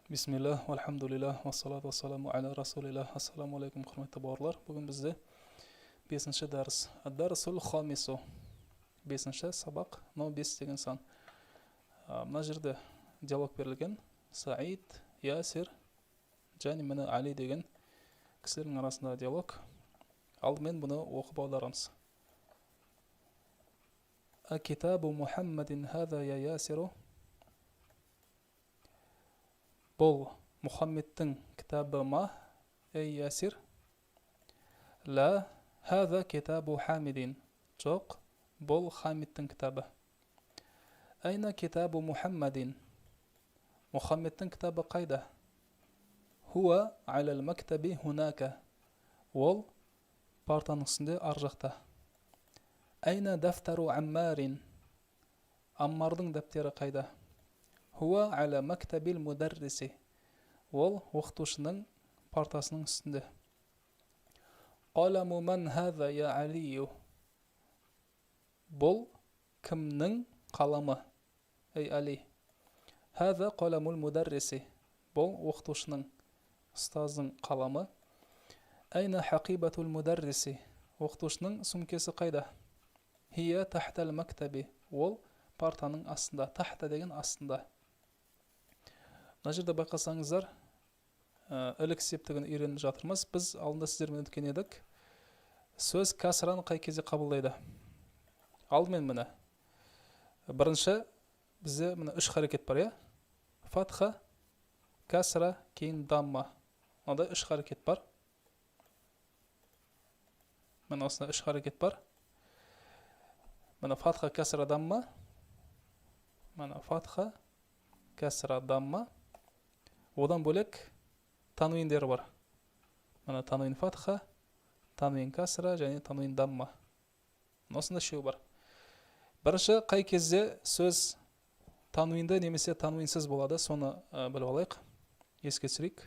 Бисмилля, вальхамдулилля, вассалату вассаламу аля расулилля. Ассаламу алейкум, құрметті бауырлар. Бүгін бізде бесінші дәріс. Ад-дарсул хамису. Бесінші сабақ, мынау бес деген сан. Мына жерде диалог берілген. Саид, Ясир және міне Али деген кісілердің арасындағы диалог. Алдымен бұны оқып аударамыз. Акитабу Мухаммадин хаза я Ясиру. Бұл Мұхаммедтің кітабы ма, ей Ясир? Ла, хаза китабу Хамидин. Жоқ, бұл Хамидтің кітабы. Айна китабу Мухаммадин? Мұхаммедтің кітабы қайда? Хуа алал мактаби хунака. Ол партаның үстінде ар жақта. Айна дафтару Аммарин? Аммардың дәптері қайда? Хуа аля мактабил мударриси. Ол оқытушының партасының үстінде. Қаламу ман хаза я Алию? Бұл кімнің қаламы? Ей Али. Хаза қаламул мударриси. Бұл оқытушының, ұстаздың қаламы. Айна хақибатул мударриси? Оқытушының сөмкесі қайда? Хия тахтал мактаби. Ол партаның астында. Тахта деген астында. Мына жерде байқасаңыздар, ілік септігін үйреніп жатырмыз. Біз алдында сіздермен өткен едік. Сөз кәсіраны қай кезде қабылдайды? Алдымен міне. Бірінші бізде міне үш харекет бар, иә? Фатха, кәсіра, кейін дамма. Мынандай үш харекет бар. Міне осындай үш харекет бар. Міне фатха, кәсіра, дамма. Міне фатха, кәсіра, дамма. Одан бөлек тануиндер бар. Міне тануин фатха, тануин кәсіра және тануин дамма. Осындай үшеуі бар. Бірінші, қай кезде сөз тануинді немесе тануинсіз болады, соны біліп алайық. Еске түсірейік.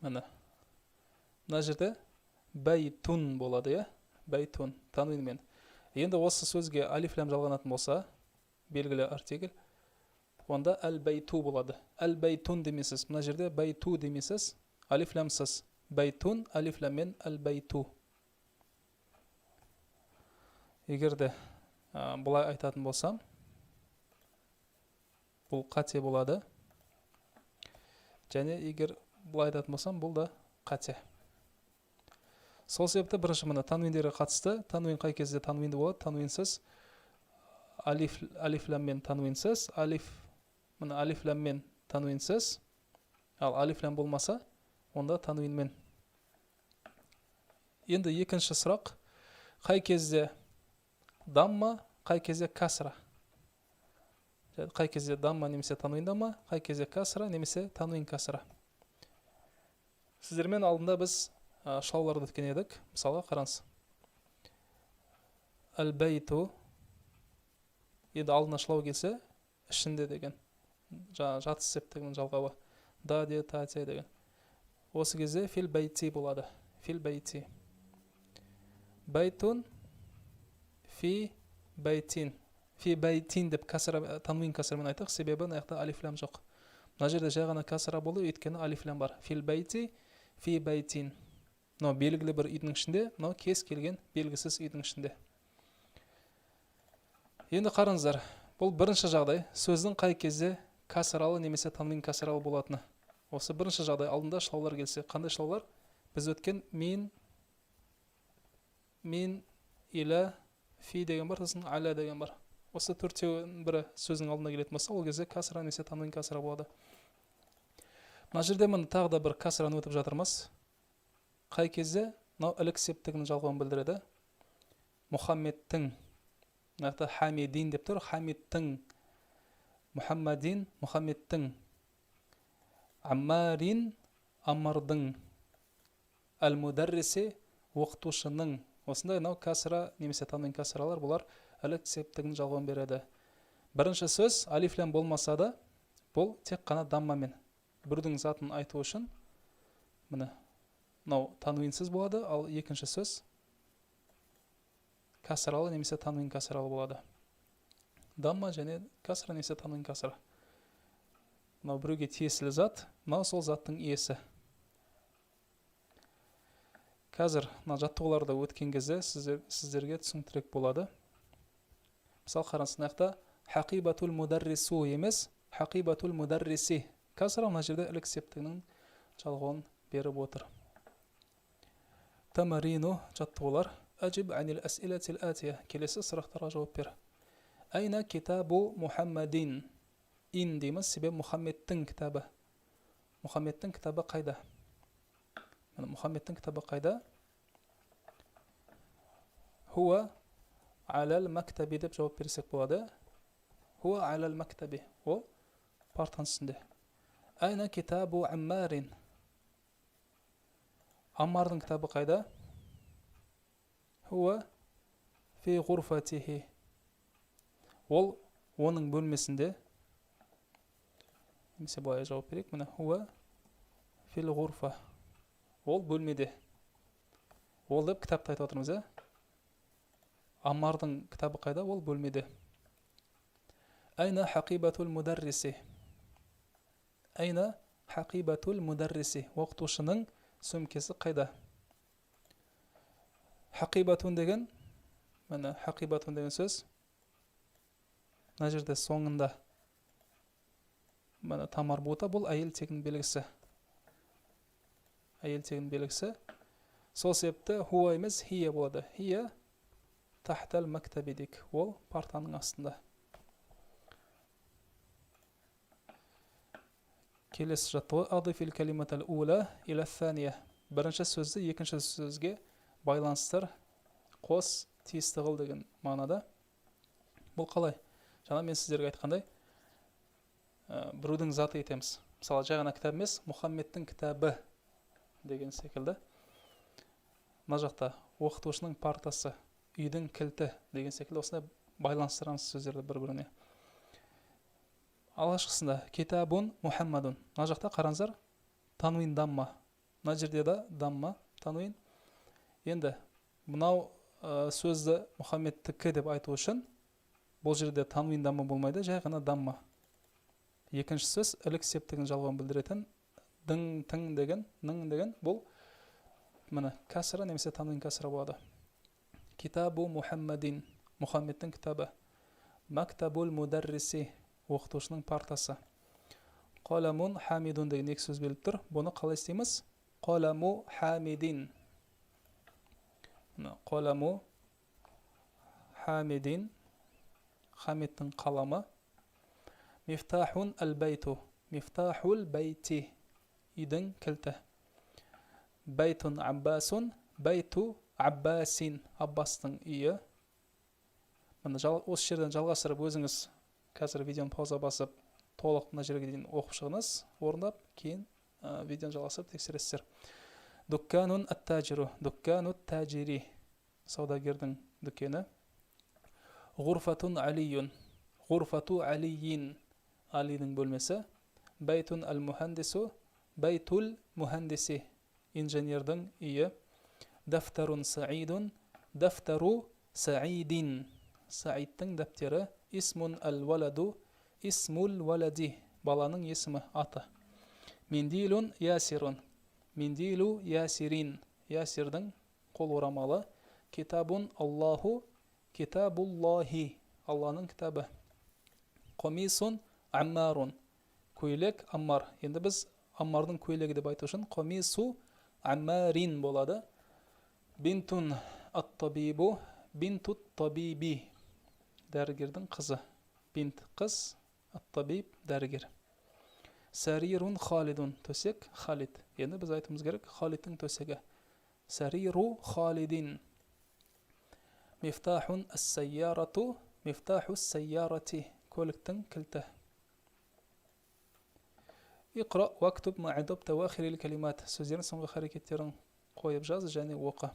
Міне. Мына жерде бәйтун болады, иә? Бәйтун тануинмен. Енді осы сөзге алиф лям жалғанатын болса, белгілі артикль, онда әл-бәйту болады. Әл-бәйтун демейсіз. Мына жерде бәйту демейсіз, алиф лямсыз. Бәйтун алиф ляммен әл-бәйту. Егер де былай айтатын болсам, бұл қате болады. Және егер былай айтатын болсам, бұл да қате. Сол себепті бірінші мына тануиндерге қатысты. Тануин қай кезде тануинді болады? Тануинсіз, алиф, алиф ляммен тануинсіз, алиф, мына алиф ляммен тануинсіз, ал алиф лям болмаса, онда тануинмен. Енді екінші сұрақ, қай кезде дамма, қай кезде кәсра? Қай кезде дамма немесе тануин дамма, қай кезде кәсра немесе тануин кәсра? Сіздермен алдында біз шалаларды өткен едік. Мысалға қараңыз. Әл-бәйту, енді алдына шылау келсе, ішінде деген, жаңа жатыс септігінің жалғауы. Да, де, та, те деген. Осы кезде фил бәйти болады. Фил бәйти. Бәйтун, фи бәйтин. Фи бәйтин деп кәсіра, тануин кәсірамен айттық, себебі мына жақта алиф лям жоқ. Мына жерде жай ғана кәсіра болды, өйткені алиф лям бар. Фил бәйти, фи бәйтин. Мынау белгілі бір үйдің ішінде, мынау кез келген белгісіз үйдің ішінде. Енді қараңыздар, бұл бірінші жағдай, сөздің қай кезде кәсіралы немесе тануин кәсіралы болатыны. Осы бірінші жағдай, алдында шылаулар келсе, қандай шылаулар? Біз өткен мин, мин, иля, фи деген бар, сосын аля деген бар. Осы төртеуінің бірі сөздің алдына келетін болса, ол кезде кәсіра немесе тануин кәсіра болады. Мына жерде міне тағы да бір кәсіраны өтіп жатырмыз. Қай кезде? Мынау ілік септігінің жалғауын білдіреді. Мұхаммедтің, мына жақта Хамидин деп тұр, Хамидтің, Мұхаммадин, Мұхаммедтің, Аммарин, Аммардың, әл-мударриси, оқытушының. Осындай мынау кәсіра немесе тануин кәсіралар, бұлар ілік септігінің жалғауын береді. Бірінші сөз алиф лям болмаса да, бұл тек қана даммамен біреудің затын айту үшін міне мынау тануинсіз болады, ал екінші сөз кәсіралы немесе тануин кәсіралы болады. Дамма және кәсіра немесе тануин кәсіра. Мынау біреуге тиесілі зат, мынау сол заттың иесі. Қазір мына жаттығуларды өткен кезде сіздерге түсініктірек болады. Мысал қараңыз, мына жақта хақибатул мударрису емес, хақибатул мударриси. Қазір мына жерде ілік септігінің жалғауын беріп отыр. Тамарину жаттығулар. Ажиб анил асилатил атия. Келесі сұрақтарға жауап бер. Айна китабу Мухаммадин. Ин дейміз, себебі Мұхаммедтің кітабы. Мұхаммедтің кітабы қайда? Мұхаммедтің кітабы қайда? Хуа алал мактаби деп жауап берсек болады. Хуа алал мактаби. Ол партаның үстінде. Айна китабу Аммарин. Аммардың кітабы қайда? Хуа фи ғурфатихи. Ол оның бөлмесінде. Немесе былай жауап берейік. Міне, хуа фил ғурфа. Ол бөлмеде. Ол деп кітапты айтып отырмыз, ә? Аммардың кітабы қайда? Ол бөлмеде. Айна хақибатул мударриси. Айна хақибатул мударриси. Оқытушының сөмкесі қайда? Хақибатун деген, міне, хақибатун деген сөз. Мына жерде соңында міне тамар бута, бұл әйел тегінің белгісі. Әйел тегінің белгісі. Сол себепті хуа емес, хия болады. Хия тахтал мактаби дейік. Ол партаның астында. Келесі жаттығу адифил калиматал ула иля thaniya. Бірінші сөзді екінші сөзге байланыстыр, қос, тиісті қыл деген мағынада. Бұл қалай? Жаңа мен сіздерге айтқандай, біреудің заты етеміз. Мысалы, жай ғана кітап емес, Мұхаммедтің кітабы деген секілді. Мына жақта оқытушының партасы, үйдің кілті деген секілді осындай байланыстырамыз сөздерді бір-біріне. Алғашқысында китабун Мухаммадун. Мына жақта қараңыздар, тануин дамма. Мына жерде де дамма, тануин. Енді мынау сөзді Мұхаммедтікі деп айту үшін бұл жерде тануин дамма болмайды, жай ғана дамма. Екінші сөз ілік септігін жалғауын білдіретін дың, тың деген, ның деген, бұл міне кәсіра немесе тануин кәсіра болады. Китабу Мухаммадин, Мұхаммедтің кітабы. Мактабул мударриси, оқытушының партасы. Қаламун хамидун деген екі сөз беріліп тұр. Бұны қалай істейміз? Қаламу хамидин. Қаламу хамидин, Хамидтің қаламы. Мифтахун әл-бәйту, мифтахул бәйти, үйдің кілті. Бәйтун Аббасун, бәйту Аббасин, Аббастың үйі. Міне, осы жерден жалғастырып өзіңіз қазір видеоны пауза басып, толық мына жерге дейін оқып шығыңыз, орындап, кейін видеоны жалғастырып тексересіздер. Дукканун ат-тажиру, дуккану тажири, саудагердің дүкені. Ғурфатун алиюн, ғурфату алийин, Алидің бөлмесі. Бәйтун әл-мухандису, бәйтул мухандиси, инженердің үйі. Дафтарун саидун, дафтару саидин, Саидтің дәптері. Исмун әл-валаду, исмул валади, баланың есімі, аты. Мендилун ясирун, мендилу ясирин, Ясирдің қол орамалы. Китабун Аллаху, китабуллахи, Алланың кітабы. Қомисун Аммарун, көйлек Аммар. Енді біз Аммардың көйлегі деп айту үшін қомису Аммарин болады. Бинтун ат-табибу, бинтут табиби, дәрігердің қызы. Бинт қыз, ат-табиб дәрігер. Сарирун Халидун, төсек Халид. Енді біз айтуымыз керек Халидтің төсегі. Сариру Халидин. Мифтахун ас-сайярату, мифтаху ас-сайярати, көліктің кілті. Иқра уактуб ма'a дабт авахирил калимат. Сөздердің соңғы харекеттерін қойып жаз және оқы.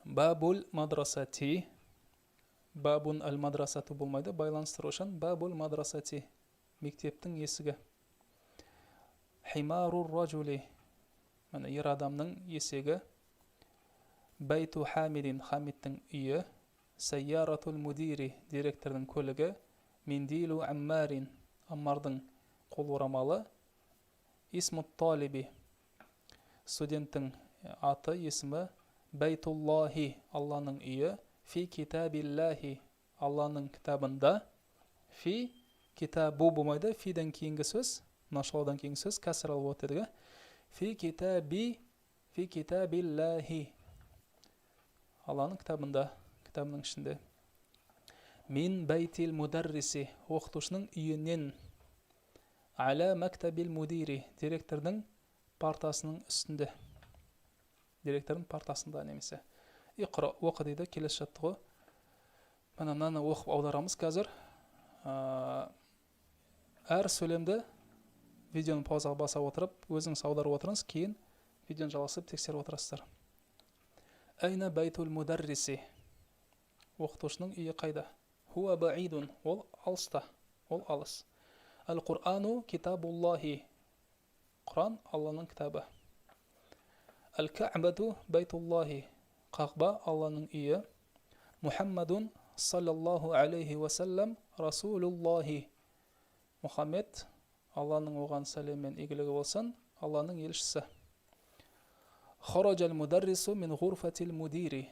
Бабул мадрасати. Бабун әл мадрасату болмайды, байланыстыру үшін бабул мадрасати, мектептің есігі. Химарур ражули, міне ер адамның есегі. Бәйту хамидин, Хамидтің үйі. Сайяратул мудири, директордың көлігі. Миндилу Аммарин, Аммардың қол орамалы. Исмут талиби, студенттің аты, есімі. Бәйтуллахи, Алланың үйі. Фи китабиллахи, Алланың кітабында. Фи китабу болмайды, фиден кейінгі сөз, мына шалаудан кейінгі сөз кәсір алып болады дедік. Фи китаби, фи китабиллахи, Алланың кітабында, кітабының ішінде. Мин бәйтил мударриси, оқытушының үйінен. Аля мактабил мудири, директордың партасының үстінде, директордың партасында немесе. Иқра, оқы дейді, келесі жаттығу. Міне, мынаны оқып аударамыз қазір. Әр сөйлемді видеоны паузаға баса отырып, өзіңіз аударып отырыңыз, кейін видеоны жалғастырып тексеріп отырасыздар. Әйна бәйтул мударриси, оқытушының үйі қайда? Хуа баидун, ол алыста, ол алыс. Әл Qur'ану китабуллахи, Құран Алланың кітабы. Әл Кәбату бәйтуллахи, Қағба Алланың үйі. Мұхаммадун саллаллаху алейхи уассалам расулуллахи, Мұхаммед, Алланың оған сәлем мен игілігі болсын, Алланың елшісі. Харажал мударрису мин ғурфатил мудири.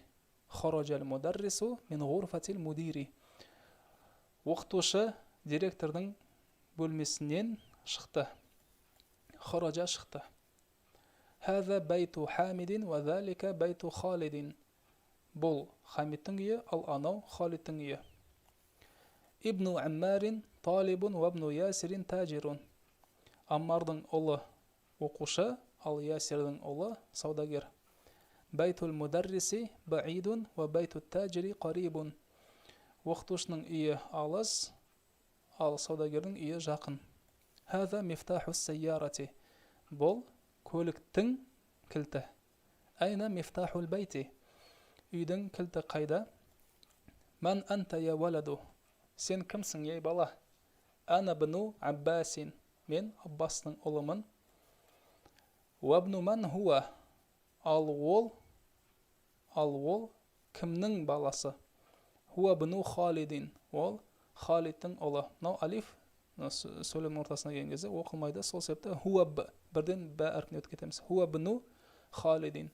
Харажал мударрису мин ғурфатил мудири. Оқытушы директордың бөлмесінен шықты. Хаража, шықты. Хаза байту Хамидин уа залика байту Халидин. Бұл Хамидтің үйі, ал анау Халидтің үйі. Ибну Аммарин талибун уа ибну Ясирин тажирун. Аммардың ұлы оқушы, ал Ясирдің ұлы саудагер. Байтул мударриси баидун уа байту тажири қарибун. Оқытушының үйі алыс, ал саудагердің үйі жақын. Хаза мифтаху сайярати. Бұл көліктің кілті. Айна мифтахул байти. Үйдің кілті қайда? Ман анта я валаду. Сен кімсің, ей бала? Ана бну Аббасин. Мен Аббастың ұлымын. Уабну ман хуа. Ал ол кімнің баласы? Хуа бну Халидин. Ол Халидтің ұлы. Мынау алиф сөйлемнің ортасына келген кезде оқылмайды. Сол себепті хуа б, бірден б әрпіне өтіп кетеміз. Хуа бну Халидин.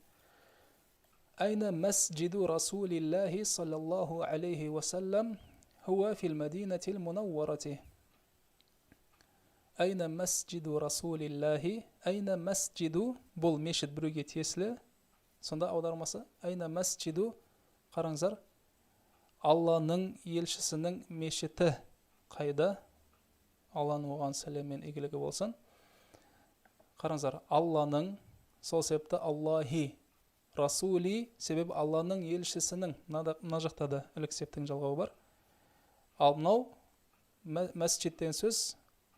Айна масджиду Расулиллахи саллаллаху алейхи уассалам? Хуа фил мадинатил мунавварати. Айна масджиду Расулиллахи? Айна масджиду, бұл мешіт біреуге тиесілі. Сонда аудармасы айна масджиду, қараңыздар, Алланың елшісінің мешіті қайда? Алланың оған сәлем мен игілігі болсын. Қараңыздар, Алланың, сол себепті Аллахи, Расули, себебі Алланың елшісінің, мына жақта да ілік септің жалғауы бар. Ал мынау мәсжид деген сөз,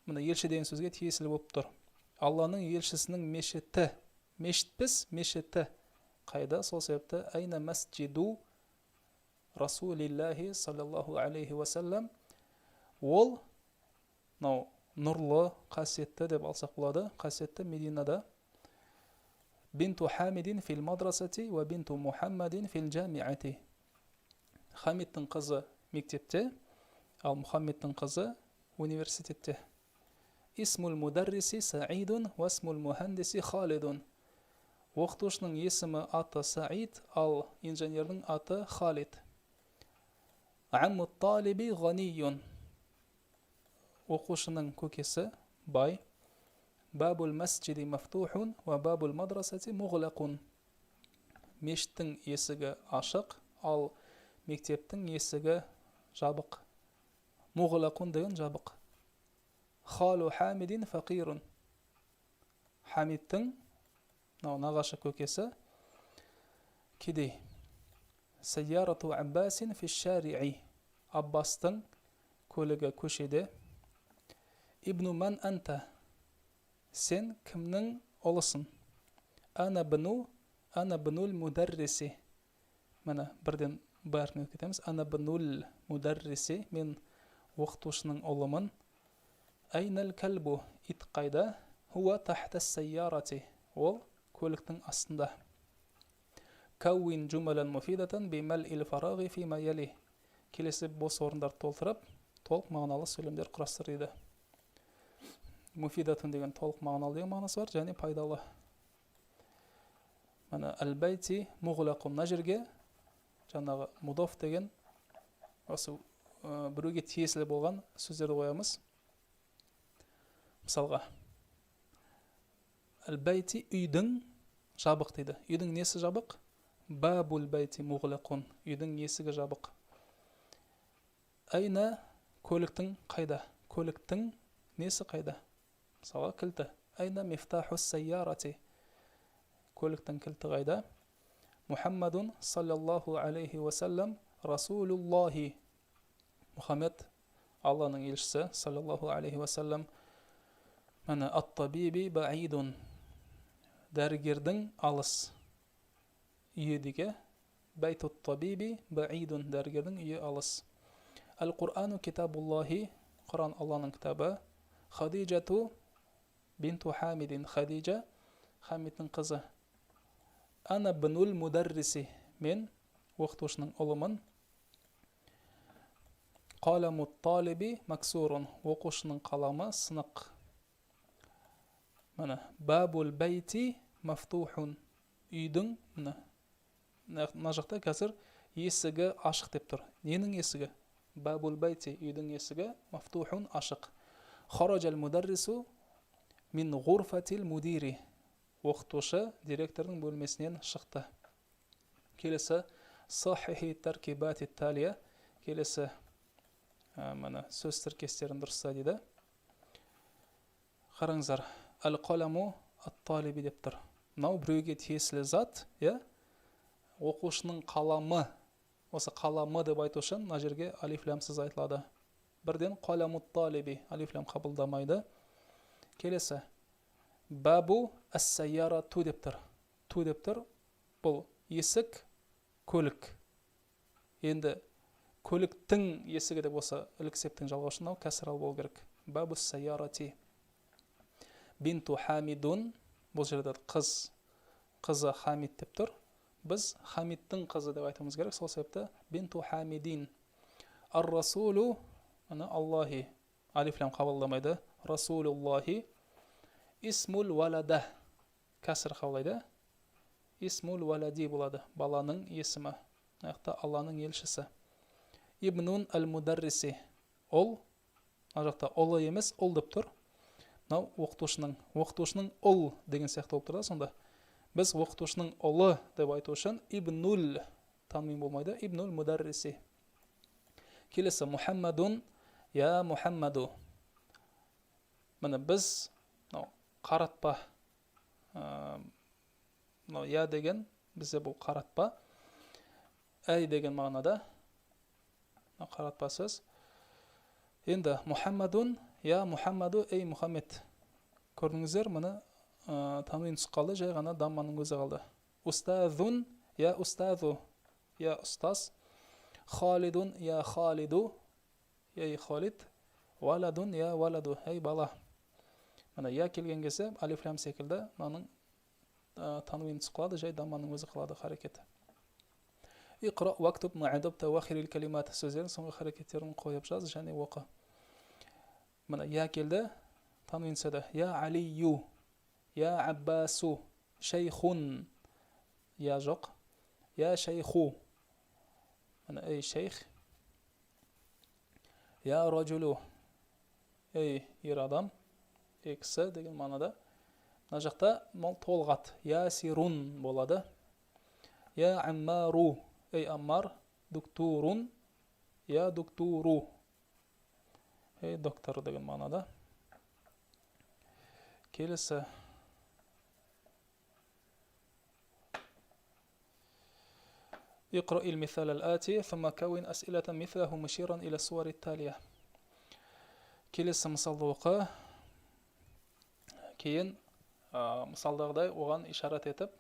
мына елші деген сөзге тиесілі болып тұр. Алланың елшісінің мешіті, мешітпіз, мешіті қайда? Сол себепті айна масджиду Расулиллахи саллаллаху алейхи уассалам. Ол мынау нұрлы, қасиетті деп алсақ болады, қасиетті Мединада. Бинту Хамидин фил мадрасати уа бинту Мухаммадин фил жамиати. Хамидтің қызы мектепте, ал Мұхаммедтің қызы университетте. Исмул мударриси Саидун уа исмул мухандиси Халидун. Оқытушының есімі аты Саид, ал инженердің аты Халид. Амму талиби ғаниюн. Оқушының көкесі бай. Бабул масджиди мафтухун уа бабул мадрасати муғлақун. Мешіттің есігі ашық, ал мектептің есігі жабық. Муғлақун деген жабық. Халу Хамидин фақирун. Хамидтің мынау нағашы көкесі кедей. Сайярату Аббасин фи шари'i. Аббастың көлігі көшеде. Ибну ман анта. Сен кімнің ұлысың? Ана бну, ана бнул мударриси. Міне, бірден б әрпіне өтіп кетеміз. Ана бнул мударриси. Мен оқытушының ұлымын. Айнал кәлбу. Ит қайда? Хуа тахта сайярати. Ол көліктің астында. Кауин жумалан муфидатан бимал ил фарағи фима яли. Келесі бос орындарды толтырып, Толық мағыналы сөйлемдер құрастыр дейді. Муфидатун деген толық мағыналы деген мағынасы бар және пайдалы. Міне әл-бәйти муғлақун. Мына жерге жаңағы мудоф деген осы біреуге тиесілі болған сөздерді қоямыз. Мысалға, әл-бәйти үйдің жабық дейді. Үйдің несі жабық? Бабул бәйти муғлақун. Үйдің есігі жабық. Әйна көліктің қайда? Көліктің несі қайда? Мысалға, кілті. Әйна мифтахус сайярати. Көліктің кілті қайда? Мухаммадун саллаллаху алейхи уассалам расулуллахи. Мұхаммед Алланың елшісі саллаллаху алейхи уассалам. Міне ат-табиби баидун. Дәрігердің алыс үйі деге. Бәйтут табиби баидун. Дәрігердің үйі алыс. Әл-Қур'ану китабуллахи. Құран Алланың кітабы. Хадижату бинту Хамидин. Хадижа Хамидтің қызы. Ана бнул мударриси. Мен оқытушының ұлымын. Қаламу талиби максурун. Оқушының қаламы сынық. Міне бабул бәйти мафтухун. Үйдің міне мына жақта қазір есігі ашық деп тұр. Ненің есігі? Бабул бәйти үйдің есігі мафтухун ашық. Харажал мударрису мин ғурфатил мудири. Оқытушы директордың бөлмесінен шықты. Келесі сахихи таркибати талия. Келесі міне сөз тіркестерін дұрыста дейді. Қараңыздар, әл-қаламу ат-талиби деп тұр. Мынау біреуге тиесілі зат, иә? Оқушының қаламы. Осы қаламы деп айту үшін мына жерге алиф лямсыз айтылады. Бірден қаламу талиби, алиф лям қабылдамайды. Келесі бабу ас-сайяра ту деп тұр. Ту деп тұр. Бұл есік, көлік. Енді көліктің есігі деп осы ілік септің жалғаушы мынау кәсірал болу керек. Бабу ас-сайярати. Бинту Хамидун, бұл жерде қыз, қызы Хамид деп тұр. Біз Хамидтің қызы деп айтуымыз керек, сол себепті бинту Хамидин. Ар-расулу, міне Аллахи, алиф лям қабылдамайды. Расулуллахи. Исмул валада, кәсір қабылдайды. Исмул валади болады, баланың есімі. Мына жақта Алланың елшісі. Ибнун әл-мударриси. Ол, мына жақта ұлы емес, ұл деп тұр. Мынау оқытушының, оқытушының ұл деген сияқты болып тұр да сонда. Біз оқытушының ұлы деп айту үшін ибнул танмин болмайды, ибнул мударриси. Келесі Мухаммадун я Мухаммаду. Міне біз мынау қаратпа, мынау я деген бізде бұл қаратпа, әй деген мағынада, мынау қаратпа сөз. Енді Мухаммадун я Мухаммаду, ей Мұхаммед. Көрдіңіздер, міне танвин түсіп қалды, жай ғана дамманың өзі қалды. Устазун я устазу, я ұстаз. Халидун я халиду, ей Халид. Валадун я валаду, ей бала. Міне я келген кезде алиф лям секілді мынаның танвин түсіп қалады, жай дамманың өзі қалады харекеті. Иқра уактуб ма'адаб тавахирил калимат. Сөздердің соңғы харекеттерін қойып жаз және оқы. Міне я келді, танвин түседі. Я Алию, я Аббасу, шейхун. Я жоқ. Я шейху. Міне ей шейх. Я раджулу. Ей ер адам, ей кісі деген мағынада. Мына жақта мол толық ат. Я сирун болады. Я аммару. Ей аммар. Дуктурун. Я дуктуру. Ей доктор деген мағынада. Келесі. اقرأ المثال الآتي ثم كون أسئلة مثله مشيرا إلى الصور التالية. Келесі мысалды оқы. Кейін мысалдағыдай оған ишарат етіп,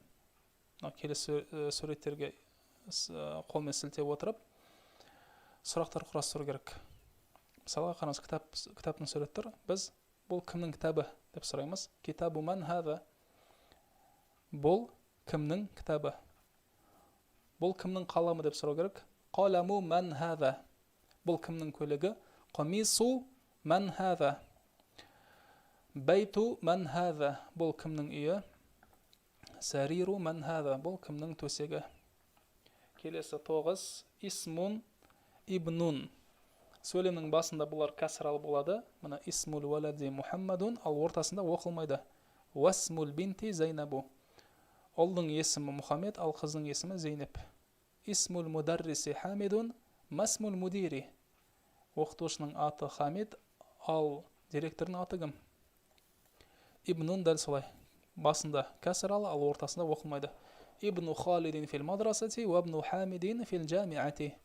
келесі суреттерге қолмен сілтеп отырып, сұрақтар құрастыру керек. Мысалға қараңыз, кітаптың суреті тұр. Біз бұл кімнің кітабы деп сұраймыз. Китабу ман хаза. Бұл кімнің кітабы? Бұл кімнің қаламы деп сұрау керек. Қаламу ман хаза. Бұл кімнің көлігі? Қамису ман хаза. Бәйту ман хаза. Бұл кімнің үйі? Сәриру ман хаза. Бұл кімнің төсегі? Келесі 9. Исмун ибнун. Сөйлемнің басында бұлар кәсралы болады. Мына исмул валади Мухаммадун, ал ортасында оқылмайды. Уасмул бинти Зайнабу. Ұлдың есімі Мұхаммед, ал қыздың есімі Зейнеп. Исмул мударриси Хамидун, масмул мудири. Оқытушының аты Хамид, ал директордың аты кім? Ибнун дәл солай. Басында кәсралы, ал ортасында оқылмайды. Ибну Халидин фил мадрасати, уа ибну Хамидин фил жамиати.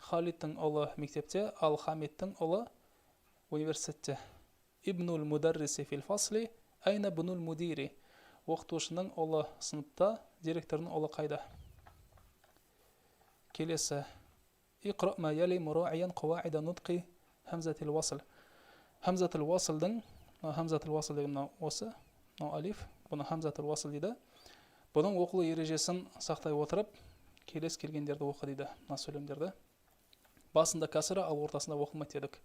Халидтің ұлы мектепте, ал Хамидтің ұлы университетте. Ибнул мударриси фил фасли, айна бнул мудири. Оқытушының ұлы сыныпта, директордың ұлы қайда? Келесі. Иқра ма яли мурағиян қауаида нутқи хамзатил васл. Хамзатил васлдың, хамзатил васл деген мынау осы, мынау алиф, бұны хамзатил васл дейді. Бұның оқылу ережесін сақтай отырып, келесі келгендерді оқы дейді, мына сөйлемдерді. Басында кәсіра, ал ортасында оқылмайды дедік.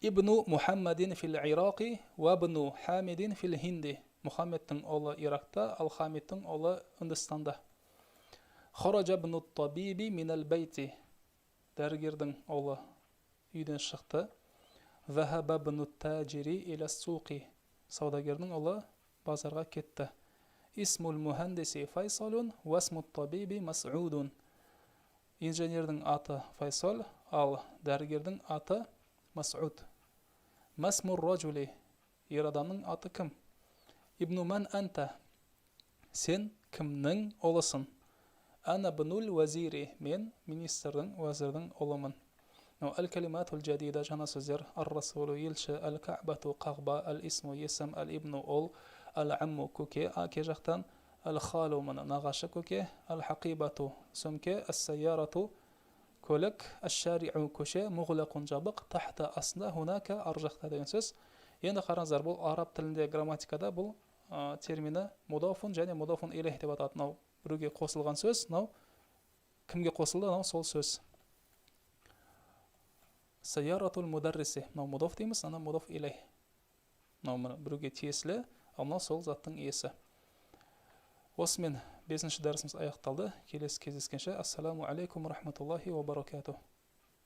Ибну Мухаммадин фил Ирақи, уа бну Хамидин фил Хинди. Мұхаммедтің ұлы Иракта, ал Хамидтің ұлы Үндістанда. Хаража бну табиби минал бейти. Дәрігердің ұлы үйден шықты. Захаба бну таджири иля суқи. Саудагердің ұлы базарға кетті. Исмул мухандиси Файсалун, уасмут табиби Мас'удун. Инженердің аты Файсал, ал дәрігердің аты Мас'уд. Масмур раджули. Ер адамның аты кім? Ибну ман анта. Сен кімнің ұлысың? Ана бнул вазири. Мен министрдің, уәзірдің ұлымын. Әл-калиматул жадида, жаңа сөздер. Ар-расулу елші, әл-каъбату қағба, әл-исму есім, әл-ибну ұл, әл-амму көке, әке жақтан, әл-халу мына нағашы көке, әл-хақибату сөмке, әс-сайярату көлік, әш-шари'у көше, мұғлақун жабық, тахта астында, хунака ар жақта деген сөз. Енді қараңыздар, бұл араб тілінде грамматикада бұл термині мудафун және мудафун илейх деп аталады. Мынау біреуге қосылған сөз, мынау кімге қосылды, мынау сол сөз. Сайяратул мударриси, мынау мудаф дейміз, ана мудаф илейх. Мынау біреуге тиесілі, ал мынау сол заттың иесі. Осымен 5-ші дәрісіміз аяқталды. Келесі кездескенше, ассаламу алейкум рахматуллахи ва баракатух.